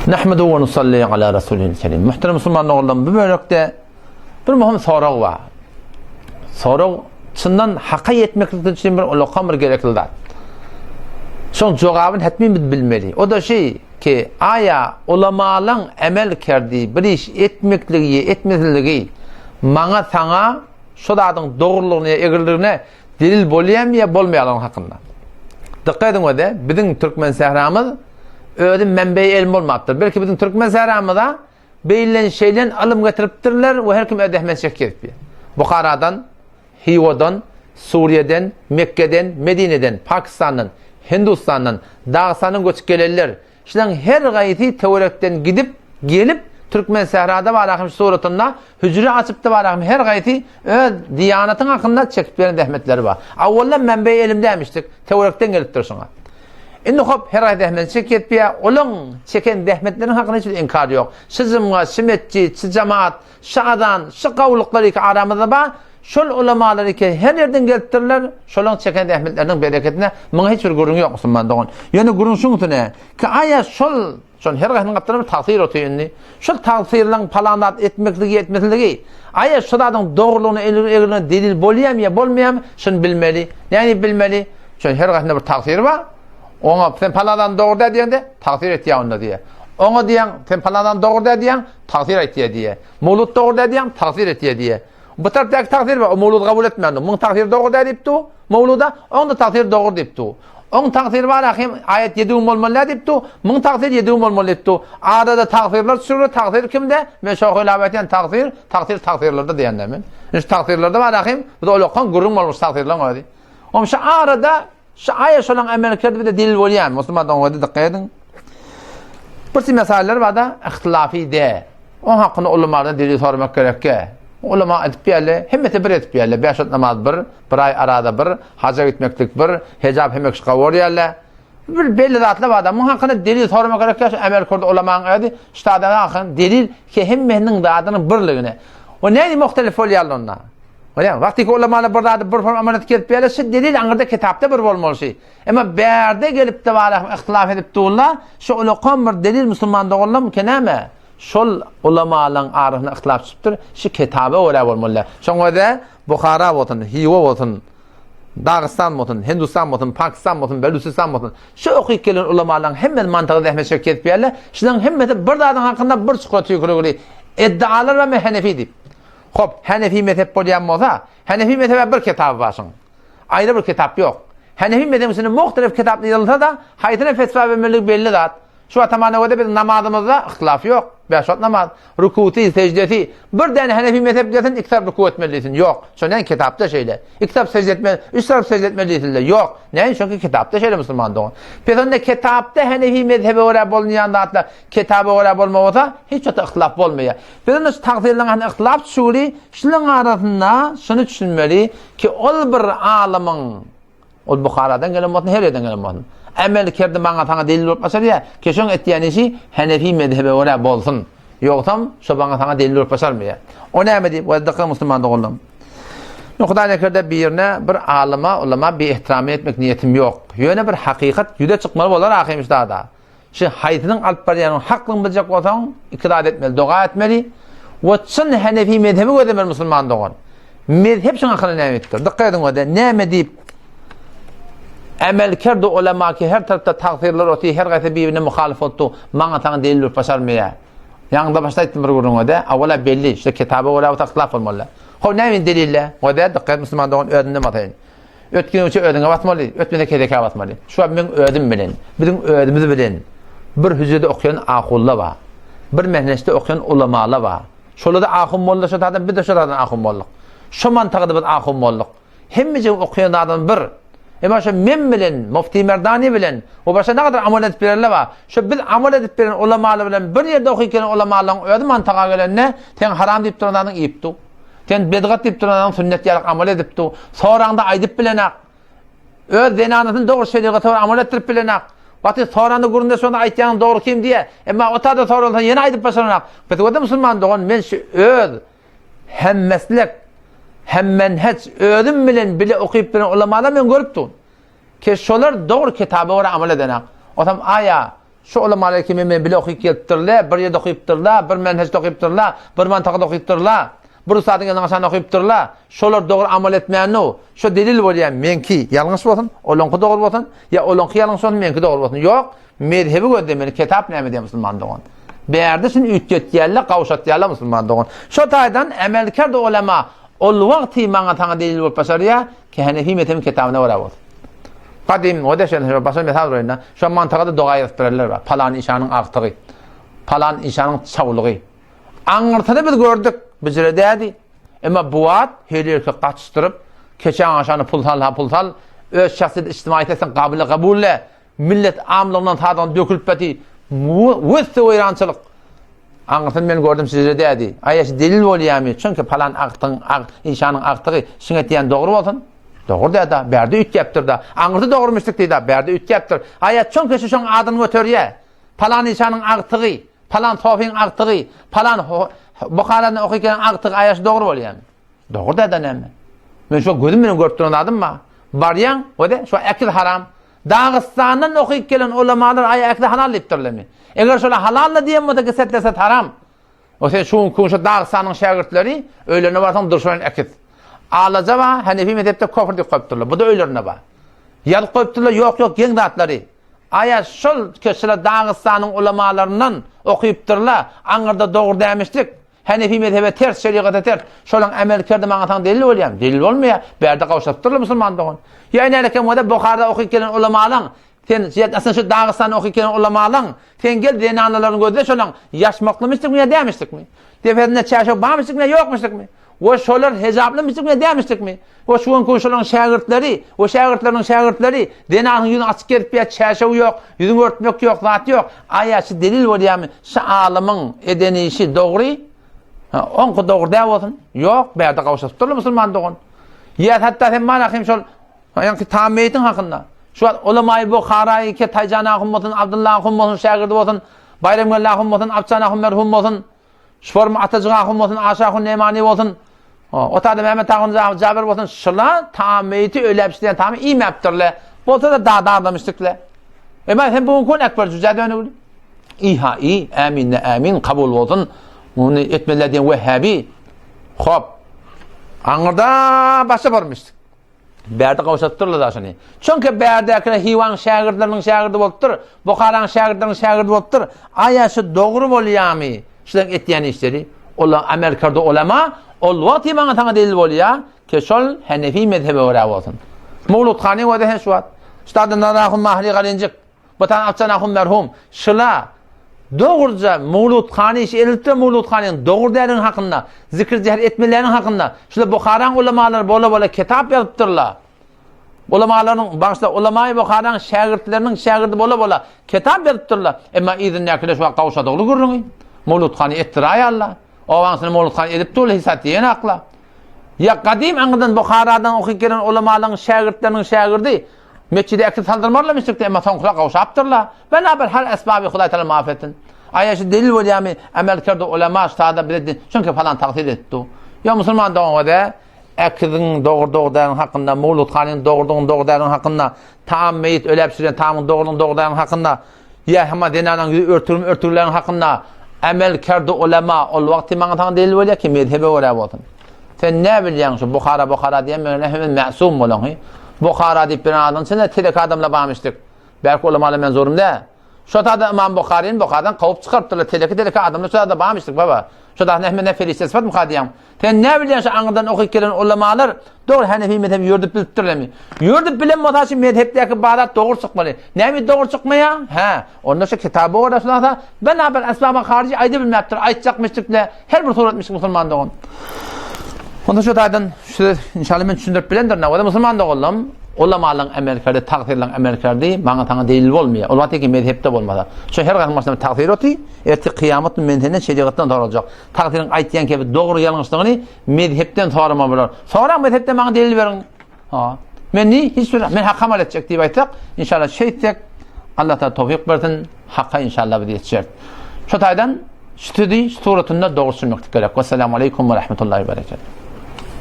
Nahmedu we nusalli ala rasulil kerim. Muhterem musulman doganlarym, bu bölekde bir muhim sorag bar. Sorag çyndan haka ýetmeklik üçin bir ulakam bir gerekli zat. Şoň jogabyny hetmi biz bilmeli. O da şey ki, aýa ulamalaň emel kerdi bir iş etmekligi, etmezligi maňa saňa şo zadyň dogrulygyna ýa egriligine delil bolýarmy ýa bolmaýarlygyny hakynda. Dykgat ediň öde, biziň türkmen sähramyz özi menbeý elm bolmapdyr. Belki biziň türkmen sähramyza beýlen şeýlen ylym getiripdirler we her kim öz zähmet çekýär. Buharadan, Hiwadan, Suriýeden, Mekgeden, Medineden, Pakistandan, Hindustandan, Dagystandan göçüp gelenler Şulaň her gaýsy töwerekden gidip, gelip, Türkmen sährada barahym şu suratynda hüjre açypdy barahym her gaýsy öz diýanatyň hakynda çekip beren zähmetleri bar. Awwaldan menbeý elim dämişdik, töwerekden gelipdir şuňa. Indi hop her gaýsy zähmetini çekýetpiýä, olaň çeken zähmetleriniň hakynda hiç bir inkar ýok. Şu jymga, şu metjit, şu jamaat, Şu azan, şu gawulyklar iki aramyzda bar, şol ulamalar iki her ýerden gelipdirler, şolaň çeken zähmetleriniň bereketine muňa hiç bir gürrüň ýok musulman dogan. Ýöne gürrüň şuň üstüne, ki aýa şol, şol her gaýsynyň gapdalynda bir tagsyr otyr indi. Şol tagsyrlaň palan zat etmekligi, etmesligi, aýa şu zadyň dogrulygyna, egriligine delil bolýamy ýa bolmaýamy, şuny bilmeli. Nädip bilmeli? Şol her gaýsynda bir tagsyr bar. Oňa sen palan zady dogry däl diýende, tagsyr etýär onda diýýär. Oňa diýýäň, sen palan zady dogry däl diýýäň, Tagsyr aýtýar diýýär. Mowlud dogry däl diýýäň, tagsyr etýär diýýär. Bu tarapdaky tagsyr bar, o mowludy kabul etmändir. Muň tagsyry dogry däl diýip dur, mowluda, oň-da tagsyry dogry diýip dur. Oň tagsyry bar ahim, aýat ýedi gün bolmaly däl diýip dur, muň tagsyry ýedi gün bolmaly diýip dur. Arada tagsyrlar düşürler, tagsyr kimde? Men şo hylap aýtýan tagsyr, tagsyr tagsyrlarda diýende men. Şu tagsyrlarda bar ahim, bu da olakan gürrüň bolmuş tagsyrlaryň özi. Oň şu arada Şu aýa şolaň emel kerdi bir-de delil bolýarmy? Musulman doganlar dykgat ediň. Bir si mesaller barda ihtilafi de. Oň hakynda ulamalardan delil soramak gerekge. Ulama edip ýerle, hemmesi bir edip ýerle. Beş wagt namaz bir, bir aý arada bir, haja gitmeklik bir, hejap hemme kişi gawur ýerle. Bir belli zatlar barda. Muň hakynda delil soramak gerekge. Şu emel kerdi ulamaň özi, şu zadyň hakynda delil ki hemmesiniň zadynyň birligine. O näme muhtelif bolýarlar onda? Bolýar. Wagtyky ulamalar bir zady bir form amanat gelip berýär, şu delil aňyrda kitapda bir bolmaly şi. Emma bärde gelip de bar ihtilaf edip durlar, şu ulakam bir delil musulman doganlarym ki näme? Şol ulamalaryň arasynda ihtilaf çykypdyr, şu kitaba görä bolmaly. Şoňa görä Buhara bolsun, Hiwa bolsun, Dagystan bolsun, Hindistan bolsun, Pakistan bolsun, Belüsistan bolsun, şu okyp gelen ulamalaryň hemmesi mantygy zähmet çekip gezip ýörler. Şularyň hemmesi bir zadyň hakynda bir çukura tüýküligini iddialar we men Henefi diýip. Hop, Hanefi mezhep bolýan bolsa, Hanefi mezhebe bir kitaby bar şuň. Aýry bir kitap ýok. Hanefi mezhebiň içinde muhtelif kitaplar ýazylsa-da, haýsyna fetwa bermelidigi belli zat. Şu atamana görä biziň namazymyzda yhtilaf ýok. Bäş wagt namaz, rukusy, sejdesi. Bir däne Hanefi mezhep gelsin, iki tarap ruku etmeli diýsin. Ýok. Şo näme kitapda şeýle. Iki tarap sejde etmeli, üç tarap sejde etmeli diýsinler. Ýok. Näme çünki kitapda şeýle musulman dogan. Pes onda kitapda Hanefi mezhebe görä bolunýan zatlar Kitaba görä bolmasa, hiç wagt yhtilaf bolmaýar. Biz onda şu tagsyryň hany yhtilaf düşügli, şularyň arasynda şuny düşünmeli ki, ol bir alymyň, ol Buharadan gelen bolsun, her ýerden gelen bolsun, emel kerdi maňa saňa delil bolup başarýar ki, şoň etýän işi Hanefi mezhebe görä bolsun. Ýogsam, şo maňa saňa delil bolup başarmaýar. O näme diýip, we dykga musulman doganlarym. Men Hudaý nekerde birine, bir alyma, ulama bi ehtiramyny etmek niýetim ýok. Ýöne bir hakykat ýüze çykmaly bolar ahym şu zada. Şu haýsynyň alyp barýanyň haklygyny biljek bolsaň, iki zat etmeli, doga etmeli we çyn Hanefi mezhebi gözlemeli musulman dogan. Mezhep şuň hakynda näme diýipdir? Dykgat ediň öde, näme diýip Emel kerdi ulema ki her tarapda tagsyrlar oty, her gaýsy bir-birine muhalyf otdy, maňa saňa delil bolup başarmaýar. Ýaňyda başda aýtdym bir gürrüň öde, awala belli, şu kitaba görä bolsa yhtilaf bolmaly. How näme delille? Öde dykgat et musulman dogan özünden basaýyn. Ötgeniňçe özüňe basmaly, ötmese kezekä basmaly. Şu wagt meň özüm bilen, biziň özümiz bilen bir hüjrede okaýan ahulla bar. Bir mehneçde okaýan ulamala bar. Şolar-da ahun boldy şo taýdan, biz-de şo taýdan ahun bolduk. Şo mantagda biz ahun bolduk. Hemmejik okaýan zadymyz bir. Emma şo men bilen, Mufti Merdani bilen we başga nägadar amal edip berenler bar. Şo biz amal edip beren ulamalar bilen bir ýerde okyp gelen ulamalaryň özi mantaga gelende, sen haram diýip duran zadyňy iýip dur. Sen bedgat diýip duran adam sünnet ýaly amal edip dur. Soraňda aýdyp bilenak. Öz zenanasyny dogry şerigata görä amal etdirip bilenak. Wagty soranda gürrüňde şonda aýtýanyň dogry kim diýýär. Emma o tada soralsa ýene aýdyp başaranak. Biz o-da musulman dogan men şu öz hem meslek hem menheç özüm bilen bile okyp bilen ulamalar men görüp durun. Ki şolar dogry kitaba görä amal edenak. Otam aýa. Şu ulamalar ki men bile okyp gelipdirler, bir ýerde okypdyrlar, bir menhejde okypdyrlar, bir mantykda okypdyrlar, bir ussadyň eliniň aşagynda okypdyrlar. Şolar dogry amal etmänno, şo delil bolýar, meňki ýalňyş bolsun, olaňky dogry bolsun, ýa olaňky ýalňyş bolsun, meňki dogry bolsun. Ýok, mezhebi gözlemeli, kitap näme diýýär musulman dogan. Bärde şuny üýtgetýärler, gawşatýarlar musulman dogan. Şo taýdan emelkerd ulama ol wagty maňa saňa delil bolup başarýar, ki Hanefi mezhebiň kitabyna görä bolsun. Gadym, o deşen, başa mesal goýanda, şo mantagada doga ýazyp bererler bar. Palan işanyň agtygy, palan işanyň çawlygy. Aňyrsyny biz gördük, bijire dädi. Emma bu wagt her ýerki gaçyşdyryp, keçäň aşany pul sal, ha pul sal, öz şahsyýet içtimaýy sesiň gabyly kabul le, millet amlygyndan sadygyny dökülip beti, wesse weýrançylyk. Aňyrsyny men gördüm sizde dädi. Aý şu delil bolýamy? Çünki palan agtyň, ag, işanyň agtygy şiň etýän dogry bolsun. Dogry däda, bärde üýtgäpdir-da. Aňyrsy dogrumyşdyk diýda, bärde üýtgäpdir. Aý çünki şu şoň adyny göterýä. Palan işanyň agtygy, palan sofyň agtygy, palan Buharadan okyp gelen agtygy aý şu dogry bolýamy? Dogry däda näme? Men şo gözüm bilen görüp duran zadym bar. Barýaň, wede, şo äkiz haram. Dagystandan okyp gelen ulamalar aý äkiz halal diýipdirlermi? Eger şolar halal-da diýen bolsa, gisetlese haram. O sen şu günki şu Dagystanyň şägirtleri öýlerine barsaň durşan äkiz. Alaja bar, Hanefi mezhepde kofr diýip goýupdyrlar. Bu da öýlerinde bar. Ýazyp goýupdyrlar, ýok, ýok, geň zatlary. Aýa şol keşile Dagystanyň ulamalaryndan okypdyrlar, aňyrda dogry dämişlik. Hanefi mezhebe ters, şerigata ters. Şolaň emel kerdi maňa saň delil bolýar. Delil bolmaýar. Bärde gawşatypdyrlar musulman dogan. Ýa ine kem Buharada okyp gelen ulamalaň Sen aslynda şu Dagystanda okyp gelen ulamalaň, sen gel zenanalaryny gözle şolaň ýaşmaklymyşdykmy ýa dämişdikmi? Depesinde çäşew barmyşdykmy ýa ýokmyşdykmy? We şolar hejaplamyşdykmy ýa dämişdikmi? We şu günki gün şolaň şägirtleri we şägirtleriniň şägirtleri zenanyň ýüzüni açyk gezip ýa çäşew ýok, ýüzüňi örtmek ýok, zat ýok. Aýa şu delil bolýarmy? Şu alymyň eden işi dogry? Ha, oňky dogry däl bolsun. Ýok, bärde gawşasyp durly musulman dogan. Ýa hatda sen mana hem şol Ýaňky tam meýitiň hakynda. Şu wagt ulamaýy Buharaýy ke Taýjan ahun bolsun, Abdylla ahun bolsun, şägirdi bolsun, Baýramgeldi ahun bolsun, Abçan ahun merhum bolsun, Şform Atajyk ahun bolsun, Aşa ahun Nemani bolsun, Otada Mehmet ahun Jaber bolsun, şula tam meýiti öläp işleýän tamy iýmäpdirle. Bolsa-da da-daglamışdykle. Emma sen bu gün Ekber jüjä dönügli. Iha i, ämin ne ämin, kabul bolsun. Muny etmeliler diýen Wehhabi. Hop. Aňyrda başa barmyşdyk. Bärde gowşatypdyrlar da şuny. Çünki bärdäkiler Hiwaň şägirdleriniň şägirdi bolupdyr, Buharaň şägirdleriniň şägirdi bolupdyr. Aýa şu dogry bolýamy? Şularyň etýän işleri. Olar Amerikada ulama, ol wagt maňa saňa delil bolýar, ki şol Hanefi mezhebe görä bolsun. Mawlud hany özi hem şu wagt. Ştada Nazahum Mahli Galinjik. Watan Akjan ahun merhum, şyla, dogruja Mawlud hany işi edilipdir Mawlud hanyň dogry däldigini hakynda, zikr-jehr etmelidigini hakynda, şyla Buharaň ulamalary bola-bola kitap ýazypdyrlar. Ulamalaryň, bagyşla, ulamaýy Buharaň şägirtleriniň şägirdi bola-bola kitap ýazypdyrlar. Emma yzyndakylar şu wagt gawşadygly gürrüňi. Mawlud hany etdiraýarlar. Obaň içinde Mawlud hany edip durlar, hiç zat diýenaklar. Ýa gadym aňyrdan Buharadan okyp gelen ulamalaryň şägirtleriniň şägirdi Metjide äkit saldyrmarlar müşrikler, emma soňkular gowşapdyrlar. Bela bir hal esbaby Hudaý Taala maaf etsin. Aýa şu delil bolýarmy? Emel kerdi ulema ştada bize din, çünki falan tagsyr etdi. Ýa musulman dogan de äkiziň dogry dogry däliň hakynda, Mawlud hanyň dogrudygyny dogry däliň hakynda, tam meýit öläp şiren tamyň dogrudygyny dogry däliň hakynda, ýa hema zenanaň ýüzi örtülmi örtüliň hakynda emel kerdi ulema ol wagty maňa saňa delil bolýar ki mezhebe görä bolsun. Sen ne bilýäň şu Buhara Buhara diýen men hemme mäsum bolan hy. Buhara diýip bir adyň içinde telek adamlar barmyşdyk. Belki ulamalar men zorum dä. Şo tada Imam Buharyny Buhardan kowup çykarypdyrlar. Teleki teleki adamlar şo tada barmyşdyk baba. Şo da hemme ne ferişte sypat muka diýýäň. Sen ne bilýäň şu aňyrdan okyp gelen ulamalar dogry Hanefi mezhebi ýördüp bilipdirlermi? Ýördüp bilen bolsa şu mezhepdäki bazat dogry çykmaly. Näme dogry çykmaýar? Hä, onda şu kitaby görä şunasa bena bir esbaba hariji aýdy bilmäpdir. Aýtjak müşrikle her bir surat müşrik musulman dogan. Onda şu taýdan şu inşallah men düşündirip bilendirin. Onda musulman doganlarym ulamalaryň emel kerdi, tagsyrylaryň emel kerdi, maňa saňa delil bolmaýar. Ol wagt ki mezhepde bolmasa. Şu her gaýsyň başynda tagsyr oty, ertir kyýamat gün men senden şerigatdan soraljak. Tagsyryň aýtýan kebi dogry ýalňyşlygyny mezhepden sorama bolar. Soraň mezhepden maňa delil beriň. Ha. Men ni hiç bir men hak amal etjek diýip aýtsak, inşallah şeýtsek Allah Taala towfik bersin, haka inşallah biz ýetişeris. Şu taýdan şu sözi şu suratynda dogry düşünmeklik gerek. Wessalamu aleýkum we rahmetullahi we berekatuh.